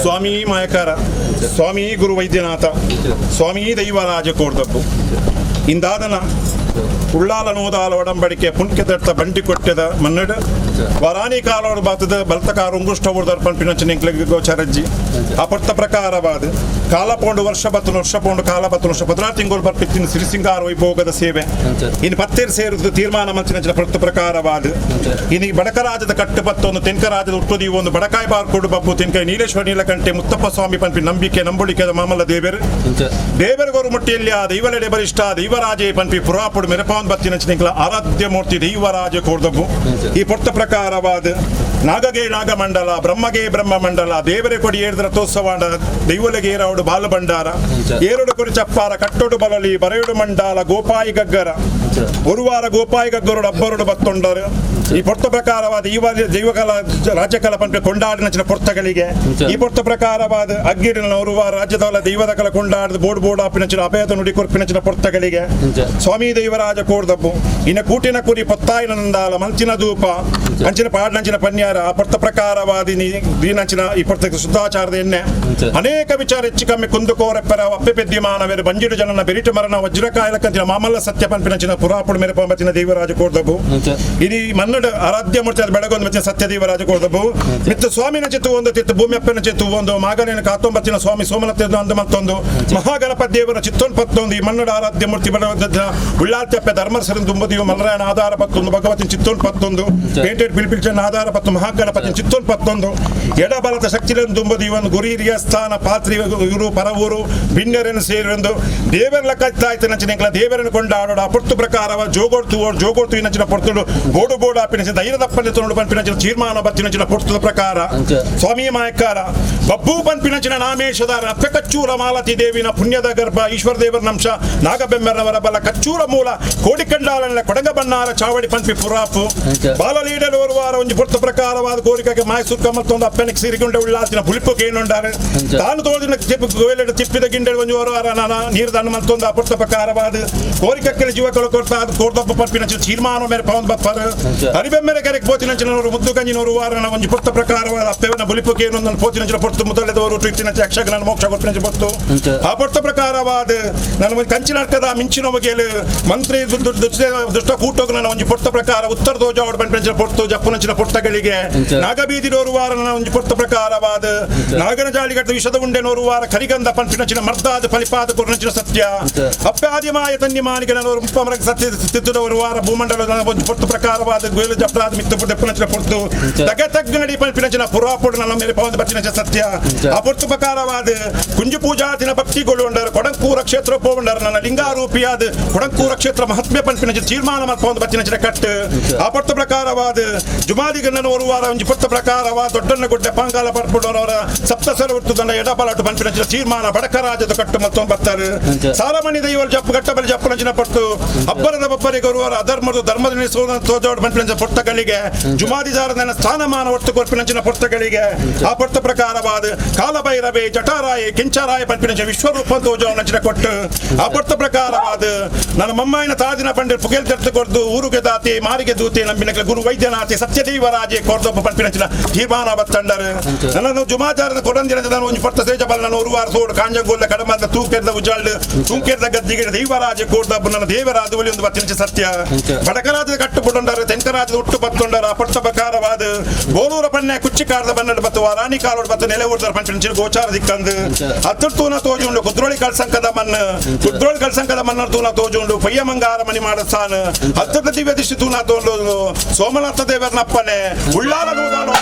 ಸ್ವಾಮಿ ಮಾಯಕಾರ, ಸ್ವಾಮಿ ಗುರು ವೈದ್ಯನಾಥ, ಸ್ವಾಮಿ ದೈವರಾಜ ಕೋರ್ದಬ್ಬು. ಇಂದಾದನ ಉಳ್ಳಾಲ ನೋದಾಲ ಒಡಂಬಡಿಕೆ ಪುಣ್ಕೆ ದರ್ತ ಬಂಡಿ ಕೊಟ್ಟೆದ ಮನ್ನಡು ವರಾನಿ ಕಾಲೋಡು ಬಾತದ ಬಲ್ತಕಾರ ಉಂಗುಷ್ಟ ಊರ್ದರ್ ಪಂಪಿನಂಚಿನ ಎಂಕ್ಲೆಗ್ ಗೋಚರಜ್ಜಿ. ಅಪರ್ತ ಪ್ರಕಾರವಾದ ಕಾಲ ಪೋಂಡು ವರ್ಷ ಬತ್ತನ, ವರ್ಷ ಪೋಂಡು ಕಾಲ ಬತ್ತನ, ವರ್ಷ 16 ತಿಂಗಳು ಬರ್ಪಿತ್ತಿನ ಸಿರಿಸಿಂಗಾರ ವೈಭೋಗದ ಸೇವೆ ಇನ್ನು ಪತ್ತೇರು ಸೇರಿದ ತೀರ್ಮಾನ ಮಂಚಿನಂಚಿನ ಪ್ರತಿ ಪ್ರಕಾರವಾದ ಇನ್ನು ಈ ಬಡಕರಾಜದ ಕಟ್ಟು ಪತ್ತೊಂದು ತೆನ್ಕರಾಜದ ಹುಟ್ಟುದಿ ಒಂದು ಬಡಕಾಯಿ ಬಾರ್ಕೋಡು ಬಬ್ಬು ತೆನ್ಕಾಯಿ ನೀಲೇಶ್ವರ ನೀಲಕಂಠೆ ಮುತ್ತಪ್ಪ ಸ್ವಾಮಿ ಪಂಪಿ ನಂಬಿಕೆ ನಂಬುಳಿಕೆದ ಮಾಮಲ್ಲ ದೇವರು ದೇವರಗೋರು ಮುಟ್ಟಿಯಲ್ಲಿ ಆ ದೈವಲೆಡೆ ಬರಿಷ್ಠ ದೈವರಾಜೇ ಪನ್ಪಿ ಪುರಾಪುಡು ಮೆರಪಾನ್ ಬತ್ತಿನಂಚಿನ ಆರಾಧ್ಯ ಮೂರ್ತಿ ದೈವರಾಜ ಕೋರ್ದಬ್ಬು. ಈ ಪೊರ್ತ ಪ್ರಕಾರವಾದ ನಾಗಗೆ ನಾಗಮಂಡಲ, ಬ್ರಹ್ಮಗೆ ಬ್ರಹ್ಮಮಂಡಲ, ದೇವರೇ ಕೊಡಿ ಏರ್ದ್ರ ತೋತ್ಸವಾಂಡ ದೈವಲೆಗೆ ಏರೌಡು ಬಾಲ ಭಂಡಾರ, ಏರುಡು ಕುರಿ ಚಪ್ಪಾರ, ಕಟ್ಟೊಡು ಬಲಲಿ, ಬರೆಯುಡು ಮಂಡಾಲ, ಗೋಪಾಯಿ ಗಗ್ಗರ, ಒರುವಾರ ಗೋಪಾಯಿ ಗಗ್ಗರುಡು ಅಬ್ಬರುಡು ಬತ್ತೊಂಡರು. ಈ ಪೊರ್ತ ಪ್ರಕಾರವಾದ ಈ ದೈವಕಲ ರಾಜ್ಯಕಲ ಪಂಪೆ ಕೊಂಡಾಡಿನಂಚಿನ ಪೊರ್ತಗಳಿಗೆ ಈ ಪೊರ್ತ ಪ್ರಕಾರವಾದ ಅಗ್ಗಿಡಿನ ಒರುವಾರ ರಾಜ್ಯದವಲ ದೈವದ ಕಲ ಕೊಂಡಾಡದ ಬೋರ್ಡ್ ಬೋರ್ಡ್ ಆಪಿನಂಚಿನ ಅಭಯದ ನುಡಿ ಕೊರ್ಪಿನಂಚಿನ ಪೊರ್ತಗಳಿಗೆ ಸ್ವಾಮಿ ದೈವರಾಜ ಕೋರ್ದಬ್ಬು. ಇನ್ನ ಕೂಟಿನ ಕುರಿ ಪೊತ್ತಾಯಿನ ನಂದಾಲ ಮಂಚಿನ ಧೂಪ ಅಂಚಿನ ಪಾಡ್ನಂಚಿನ ಪನ್ಯಾರ ಆ ಪೊರ್ತ ಪ್ರಕಾರವಾದ ದೀನಂಚಿನ ಈ ಪೊರ್ತ ಶುದ್ಧಾಚಾರದ ಎಣ್ಣೆ ಅನೇಕ ವಿಚಾರ ಹೆಚ್ಚು ಕಮ್ಮಿ ಕುಂದುಕೋರೆಪ್ಪರ ಅಪ್ಪೆ ಪೆದ್ದಿ ಮಾನವೇರು ಬಂಜಿಡು ಜನನ ಬೆರಿಟು ಮರಣ ವಜ್ರಕಾಯಲಕ್ಕಂಚಿನ ಮಾಮಲ್ಲ ಸತ್ಯ ಪಂಪಿನಂಚಿನ ಪುರಾಪುಡು ಮೇರೆ ಪಂಪಚಿನ ದೇವರಾಜ ಕೋರ್ದಬ್ಬು. ಇಡೀ ಮನ್ನಡ ಆರಾಧ್ಯ ಮೂರ್ತಿ ಅದು ಬೆಳಗೊಂದು ಮೆಚ್ಚಿನ ಸತ್ಯ ದೇವರಾಜ ಕೋರ್ದಬ್ಬು. ಮಿತ್ತು ಸ್ವಾಮಿನ ಚಿತ್ತು ಒಂದು ತಿತ್ತು ಭೂಮಿಯಪ್ಪನ ಚಿತ್ತು ಒಂದು ಮಾಗನೇನ ಕಾತೊಂಬತ್ತಿನ ಸ್ವಾಮಿ ಸೋಮನತ್ತ ಅಂದು ಮತ್ತೊಂದು ಮಹಾಗಣಪತಿ ದೇವರ ಚಿತ್ತೊಂದು ಪತ್ತೊಂದು ಈ ಮನ್ನಡ ಆರಾಧ್ಯ ಮೂರ್ತಿ ಬೆಳಗೊಂದ ಉಳ್ಳಾಲ್ತಪ್ಪ ಧರ್ಮಸರನ್ ತುಂಬದಿಯು ಮಲ್ಲರಾಯಣ ಆಧಾರ ಪತ್ತೊಂದು ಭಗವತಿನ ಚಿತ್ತೊಂದು ಪತ್ತೊಂದು ಪೇಂಟೆಡ್ ಬಿಲ್ಪಿಲ್ಚನ್ ಆಧಾರ ಪತ್ತು ಮಹಾಗಣಪತಿನ ಚಿತ್ತೊಂದು ಪತ್ತೊಂದು ಎಡಬಲದ ಶಕ್ತಿಯನ್ನು ತುಂಬದಿ ಒಂದು ಗುರಿ ಸ್ಥಾನ ಪಾತ್ರಿ ಇವರು ಪರವೂರು ಭಿನ್ನರನ್ನು ಸೇರಿಕೊಂಡು ದೇವರ ಲೆಕ್ಕ ನಂಚಿನ ದೇವರನ್ನು ಕೊಂಡಾಡೋಡ ಆ ಪೊರ್ತು ಪ್ರಕಾರವ ಜೋಗೋಡ್ತು ಜೋಗೋಡ್ತು ಇನ್ನಂಚಿನ ಪೊರ್ತುಡು ಬೋಡು ಬೋಡು ಆಪಿನ ಧೈರ್ಯದಪ್ಪನೆ ತೋಡು ಪನ್ಪಿನಂಚಿನ ತೀರ್ಮಾನ ಬತ್ತಿನಂಚಿನ ಪೊರ್ತುದ ಪ್ರಕಾರ ಸ್ವಾಮಿ ಮಾಯಕಾರ ಬಬ್ಬು ಪನ್ಪಿನಂಚಿನ ನಾಮೇಶದಾರ ಅಪ್ಪೆ ಕಚ್ಚೂರ ಮಾಲತಿ ದೇವಿನ ಪುಣ್ಯದ ಗರ್ಭ ಈಶ್ವರ ದೇವರ ನಂಶ ನಾಗಬೆಮ್ಮರವರ ಬಲ ಕಚ್ಚೂರ ಮೂಲ ಕೋಡಿಕಂಡಾಲನ ಕೊಡಗ ಬಣ್ಣಾರ ಚಾವಡಿ ಪನ್ಪಿ ಪುರಾಪು ಬಾಲಲೀಡಲು ವಾರ ಒಂಜಿ ಪೊರ್ತು ಪ್ರಕಾರವಾದ ಕೋರಿಕೆಗೆ ಮಾಯಸೂರ್ ಮತ್ತೊಂದು ಅಪ್ಪನಿಗೆ ಸಿರಿಗೊಂಡ ಉಳ್ಳಾತಿನ ಪುಲಿಪು ಕೇನುಂಡಾರೆ ತಾನು ತೋಳಿನ ಗೋಯಲೆಡು ತಿಪ್ಪಿದ ಗಿಂಡೆ ಒಂಜಿ ವಾರ ನಾನ ನೀರು ದಾನ ಮತ್ತೊಂದು ಆ ಪೊರ್ತ ಪ್ರಕಾರವಾದ ಕೋರಿಕಕ್ಕೆ ಜೀವಕಳ ಕೊರ್ತ ಅದು ಕೋರ್ದಪ್ಪ ಪನ್ಪಿನ ತೀರ್ಮಾನ ಮೇರೆ ಪವನ್ ಬಪ್ಪರು ಹರಿಬೆಮ್ಮೆರೆ ಕರೆಗೆ ಪೋತಿನಂಚಿನವರು ಮುದ್ದು ಗಂಜಿನವರು ವಾರನ ಒಂಜಿ ಪೊರ್ತ ಪ್ರಕಾರವಾದ ಅಪ್ಪೆವನ ಬುಲಿಪು ಕೇನೊಂದನ್ನು ಪೋತಿನಂಚಿನ ಪೊರ್ತು ಮೊದಲದವರು ಇಟ್ಟಿನಂಚ ಯಕ್ಷಗಾನ ಮೋಕ್ಷ ಕೊರ್ಪಿನಂಚ ಪೊರ್ತು ಆ ಪೊರ್ತ ಪ್ರಕಾರವಾದ ನನ್ನ ಒಂದು ಕಂಚಿನ ಅರ್ಕದ ಮಿಂಚಿನ ಬಗೆಲು ಮಂತ್ರಿ ದುಷ್ಟ ಕೂಟೋಗ ನನ್ನ ಒಂಜಿ ಪೊರ್ತ ಪ್ರಕಾರ ಉತ್ತರ ದೋಜ ಪನ್ಪಿನಂಚಿನ ಪೊರ್ತು ಜಪ್ಪುನಂಚಿನ ಪೊರ್ತಗಳಿಗೆ ನಾಗಬೀದಿನೋರು ವಾರ ನನ್ನ ಒಂಜಿ ಪೊರ್ತ ಪ್ರಕಾರವಾದ ನಾಗನ ಜಾಳಿಗಟ್ಟ ವಿಷದ ಉಂಡೆ ನೋರು ವಾರ ಕರಿಗಂಧ ಪನ್ಪಿನಂಚಿನ ಮರ್ದಾದ ಫಲಿಪಾದ ಕೊರ್ನಂಚಿನ ಸತ್ಯ ಅಪ್ಪೆ ಆದಿಮಾಯ ತನ್ನಿ ಮಾನಿಗೆ ನನ್ನ ಮುಪ್ಪಮರ ಸತ್ಯ ತಿತ್ತುದವರು ವಾರ ಭೂಮಂಡಲದ ಒಂಜಿ ಪೊರ್ತು ಪ್ರಕಾರವಾದ ಗೋಲು ಜಪ್ರಾದ ಮಿತ್ತು ದೆಪ್ಪುನಂಚಿನ ಪೊರ್ತು ತಗ ತಗ್ಗನಡಿ ಪನ್ಪಿನಂಚಿನ ಪುರಾಪುಡು ನನ್ನ ಮೇಲೆ ಪವನ ಬಚ್ಚಿನಂಚಿನ ಸತ್ಯ ಆ ಪೊರ್ತು ಪ್ರಕಾರವಾದ ಕುಂಜು ಪೂಜಾತಿನ ಭಕ್ತಿಗಳು ಉಂಡರು ಕೊಡಂಕೂರ ಕ್ಷೇತ್ರ ಪೋಂಡರು ನನ್ನ ಲಿಂಗಾರೂಪಿಯಾದ ಕೊಡಂಕೂರ ಕ್ಷೇತ್ರ ಮಹಾತ್ಮ್ಯ ಪನ್ಪಿನಂಚಿನ ತೀರ್ಮಾನ ಮಲ್ಪೊಂದು ಬಚ್ಚಿನಂಚಿನ ಕಟ್ಟು ಆ ಪೊರ್ತು ಪ್ರಕಾರವಾದ ಜುಮಾದಿಗಣ್ಣನ ಒಂದು ವಾರ ಒಂಜಿ ಪೊರ್ತು ಪ್ರಕಾರವಾದ ದೊಡ್ಡಣ್ಣ ಗುಡ್ಡೆ ಪಾಂಗಾಲ ಪರ್ಪುಡವರ ಸಪ್ತಸರ ಹುಟ್ಟುದನ್ನ ಎಡಬಲಾಟು ಪನ್ಪಿನಂಚಿನ ತೀರ್ಮಾನ ಬಡಕರಾಜದ ಕಟ್ಟು ಮತ್ತೊಂದು ಬರ್ತಾರೆ ಸಾರಮಣಿ ದೈವಲ್ ಜಪ್ಪು ಗಟ್ಟಬಲಿ ಜಪ್ಪುನಂಚಿನ ಪೊರ್ತು ಅಬ್ಬರದ ಬಬ್ಬರಿಗೆ ಬರುವರ ಅಧರ್ಮದ ಧರ್ಮದ ತೋಜೋಡು ಪನ್ಪಿನಂಚಿನ ಪೊರ್ತಗಳಿಗೆ ಜುಮಾದಿದಾರನ ಸ್ಥಾನಮಾನ ಒಟ್ಟು ಕೊರ್ಪಿನಂಚಿನ ಪೊರ್ತಗಳಿಗೆ ಆ ಪೊರ್ತ ಪ್ರಕಾರವಾದ ಕಾಲಭೈರವೇ ಜಟಾರಾಯ ಕಿಂಚರಾಯ ಪನ್ಪಿನಂಚಿನ ವಿಶ್ವರೂಪ ತೋಜೋನಂಚಿನ ಕೊಟ್ಟು ಆ ಪೊರ್ತ ಪ್ರಕಾರವಾದ ನನ್ನ ಮಮ್ಮಾಯಿನ ತಾದಿನ ಪಂಡಿರ್ ಪುಗೆಲ್ ತೆರ್ತು ಕೊರ್ದು ಊರುಗೆ ದಾತಿ ಮಾರಿಗೆ ದೂತಿ ನಂಬಿನ ಗುರು ವೈದ್ಯನಾಥಿ ಸತ್ಯದೇವರಾಜೆ ಕೊರ್ದೊಬ್ಬ ಪನ್ಪಿನಂಚಿನ ತೀರ್ಮಾನ ಬತ್ತಂಡರು ನನ್ನನ್ನು ಜುಮಾಚಾರದ ಕೊಡಂದಿನ ನಾನು ಒಂಜಿ ಪೊರ್ತ ತೇಜಬಲ್ ನನ್ನ ಒಂದು ವಾರ ಸೋಡು ಕಾಂಜಂಗೋಲ್ಲ ಕಡಮದ ತೂಕೆರ್ದ ಉಜಾಲ್ಡ್ ತೂಕೆರ್ದ ಗದ್ದಿಗೆ ದೈವರಾಜ ಕೋರ್ದಬ್ಬ ನನ್ನ ದೇವರಾದ ಒಲಿ ಒಂದು ಬತ್ತಿನಂಚ ಸತ್ಯ ಬಡಕರಾಜದ ಕಟ್ಟು ಬುಡಂಡರು ತೆಂಕರಾಜದ ಹುಟ್ಟು ಬತ್ತೊಂಡರ ಪೊರ್ತ ಪ್ರಕಾರವಾದ ಬೋಲೂರ ಪನ್ನೆ ಕುಚ್ಚಿಕಾರದ ಬನ್ನಡ ಬತ್ತು ರಾಣಿ ಕಾಲೋಡ್ ಬತ್ತು ನೆಲೆ ಊರ್ದರ ಪಂಪಿನಂಚಿನ ಗೋಚಾರ ದಿಕ್ಕಂದು ಹತ್ತರ ತೂನ ತೋಜುಂಡು ಕುದ್ರೋಳಿ ಕಳ್ಸಂಕದ ಮಣ್ಣು ಕುದ್ರೋಳಿ ಕಳ್ಸಂಕದ ಮಣ್ಣು ತೂನ ತೋಜುಂಡು ಪಯ್ಯಮಂಗಾರ ಮಣಿ ಮಾಡಸ್ಥಾನ ಹತ್ತದ ದಿವ್ಯ ದಿಶಿ ತೂನ ತೋಂಡು ಸೋಮನಾಥ ದೇವರನಪ್ಪನೆ ಉಳ್ಳಾಲ ನೂದಾನು.